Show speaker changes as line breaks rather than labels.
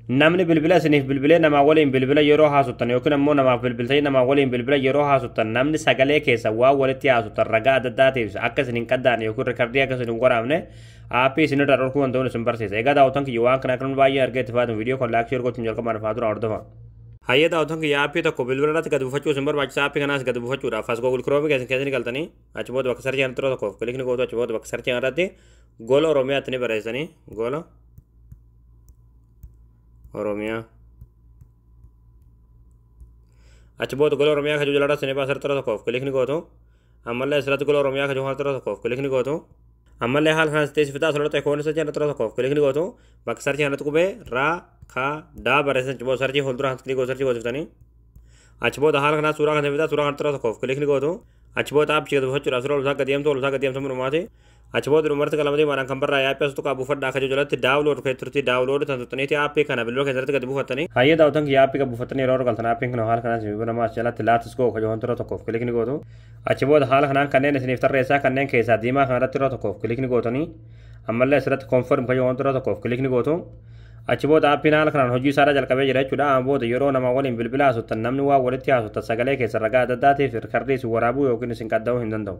Namni bilbila isiniif bilbilee namaa waliin bilbila yeroo haasoftan yookiin ammoo namaaf bilbiltanii namaa waliin bilbila yeroo haasoftan, namni sagalee keessa waan walitti haasoftan ragaa adda addaatiif akka isin hin qaddaane yookiin rikardii akka isin hin waraabne aappii isinirraa dhorkuu danda'uun isin barsiisa. Egaa daawwattoon kiyya, waan kana akka baay'ee argee itti fayyadamu, viidiyoo kan like, share gochuun jalqabaan fa'aa tura hordofa. Hayyee daawwattoon kiyya, aappii tokko bilbila irratti gad buufachuu isin barbaachisa. Aappii kanaas gad buufachuudhaaf as Google Chrome keessan ni galtanii, achi booda bakka search kanatti yeroo tokkoof click ni gootu. Achi booda bakka search irratti Gola Oromiyaatti ni barreessanii, Gola Oromiyaa. Achi booda Gola Oromiyaa kajuu jalatti ni baasa, yeroo tokkoof click ni gootu. Ammallee asirratti Gola Oromiyaa kajuu yeroo tokkoof click ni gootu. Ammallee haala kanaan teessiftaa asirratti ikoonii search yeroo tokkoof click ni gootu. Bakka search kanatti qubee raa ka daa barreessan, achi booda search fuuldura click gootu, search goosiftanii. Achi booda haala kanaa suuraa kan fidaa, suuraa kanatti yeroo tokkoof click ni gootu. Achi booda aappii gad buufachuudhaaf suuraa olusaa gad deemtu, olusaa gad deemtu dhumaati. Achi booda dhumarratti qalama diimaadhaan kan barraa'e aappii as tuqaa buufadhaa akka jalatti download kee turti, download tan tuttaniiti aappii kana bilbila keessatti gad buufattanii. Hayyee daawwattoon kiyya, aappii gad buufattanii yeroo galtan, aappiin kun haala kanaan isin banamaa, as jalatti "Let's go" ka jedhu yeroo tokkoof click ni gootu. Achi booda haala kanaan kanneen isiniif tarreessaa, kanneen keessaa diimaa kanarratti yeroo tokkoof click ni gootanii, ammallee asirratti "Confirm" ka jedhu yeroo tokkoof click ni gootu. Achi booda aappiin haala kanaan hojii isaarra jalqabee jira jechuudha. Amma booda yeroo nama waliin bilbila haasoftan, namni waa walitti haasoftan sagalee keessa ragaa adda addaatiif rikardii isin waraabuu yookiin isin qadda'uu hin danda'u.